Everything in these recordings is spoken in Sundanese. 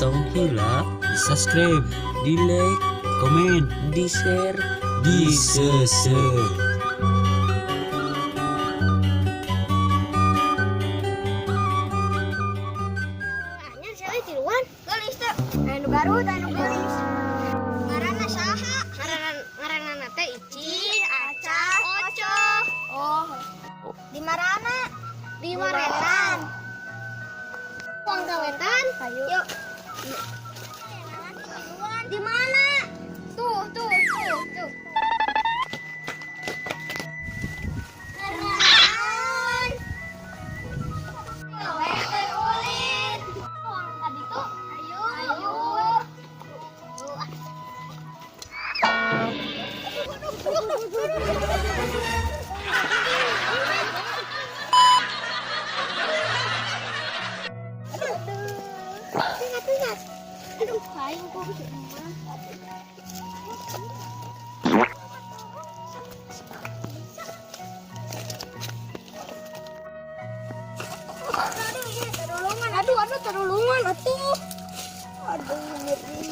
Tong hilap di subscribe, di like, komen, di share, di sese. Anyar siapa tiluan? Geulis teh. Anu Garut, anu geulis. Ngaranna saha? Ngaranna ngaranna teh Ici, Aca, Oco. Oh. Di marana? Di Maretan. Uang kawetan? Yuk. Di mana? Tuh, tuh, tuh, tuh. Ngaran. Gawe ulin. Uang tadi tuh. Ayo. Ayo. Ingat, ingat. Aduh, aing kok Aduh, iya, tarulungan. Aduh, aduh, tarulungan, atuh. Aduh, nyeri.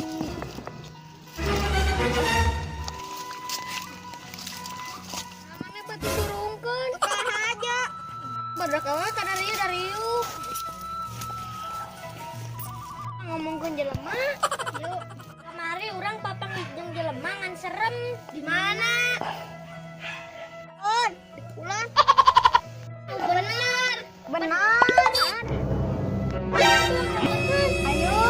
Mana batu turunkeun? Kalah aja. Badak awal kada rieu dariu. Ngomongkeun jelema. Yuk. Kamari urang papanggih jeung jelema ngan serem. Di mana? On, ulan. Bener. Benar. Ayo.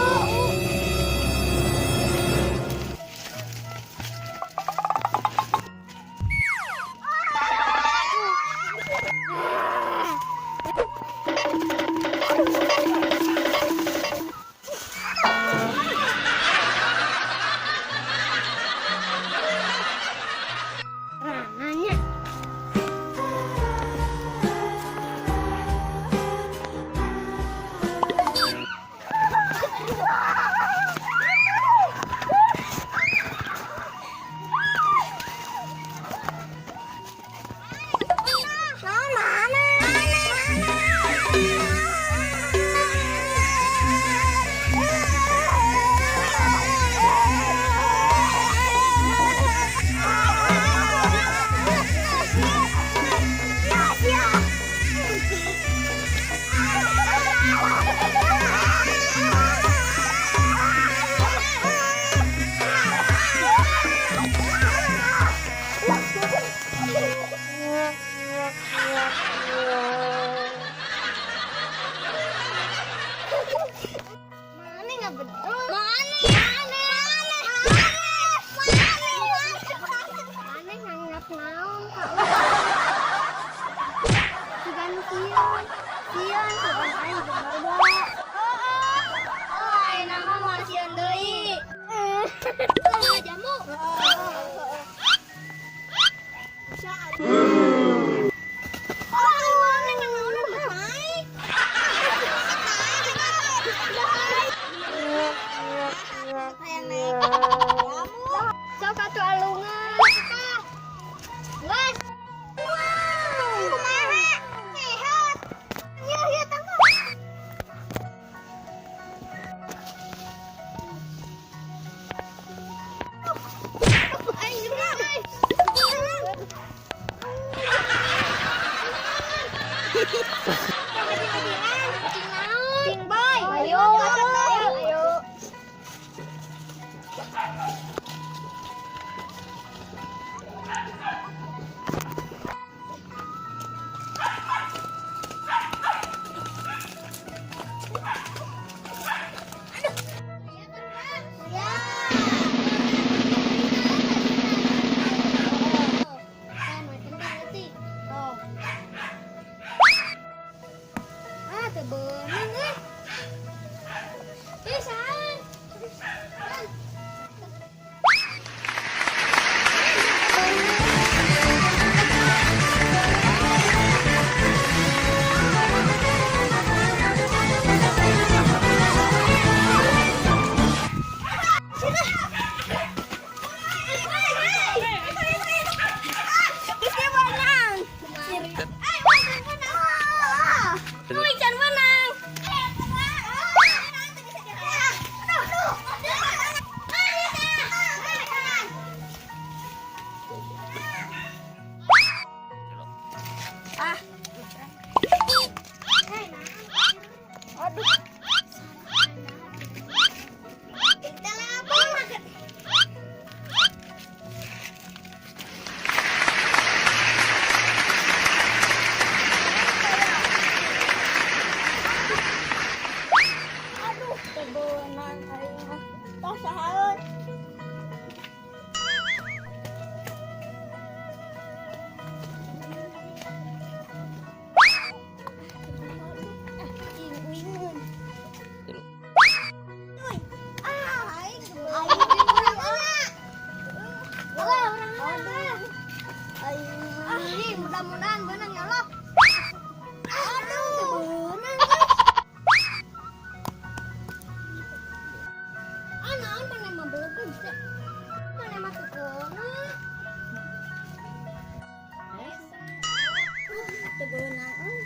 Rananya. Mana? Mana nggak betul? Mana? Mana? Mana? Mana nganggap naon kak? Sugan sieun, sieun sugan aing jeung loba. Oh, aing mah moal sieun deui. Lah jamu. Oh, mana naon naik? Hayang naik jamu. Sok atuh alungan. Geus. Wow, kumaha? Sehat. Yeuh, yeuh tangkap. Aduh, aing juga. Cing boy. Ayo, ayo. Ah, teu beunang euy. Pisan. Menang. Wih, can menang. Teu beunang aing mah. Tah saha euy? Mudah-mudahan beunang ya Allah. Aduh, beunang. Ah, naon maneh mah belegug sih. Maneh mah teu keuna. Teu beunang euy.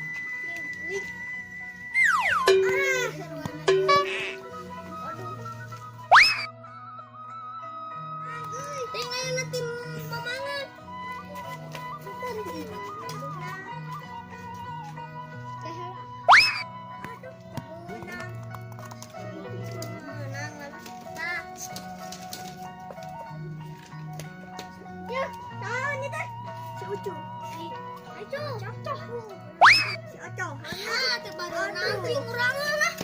Ah, seruan aduh. Ting ayeuna tim pamangan. Aduh, beunang. Beunang tah. Ya, naon ieu teh? Si Ucu. Si Ucu. Si Oco. Ah, teu bareunang cing urang lah.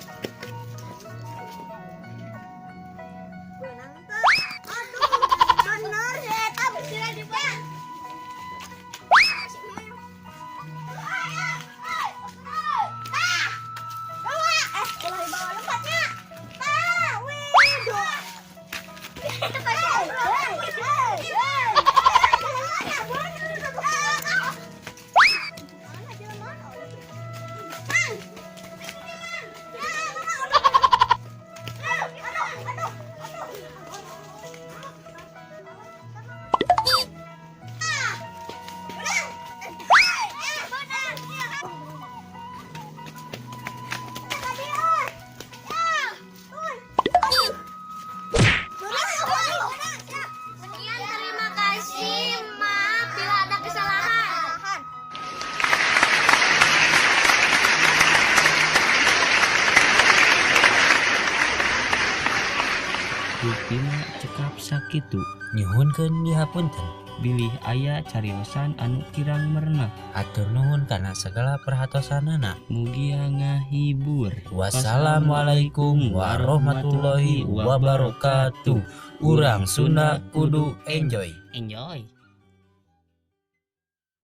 Beunang teh. Aduh, bener si eta bisa dipeun. Eh, ulah dibawa lempatnya. Tah, wih, dua. Hei, hei, hei, hei. Sekian, terima kasih. Maaf bila ada kesalahan. Buktina cekap sakitu. Nyuhunkeun dihapunten. Bilih aya cariosan anu kirang merenah. Hatur nuhun kana segala perhatosanana. Mugia ngahibur. Wassalamualaikum warahmatullahi wabarakatuh. Urang Sunda kudu enjoy. Enjoy.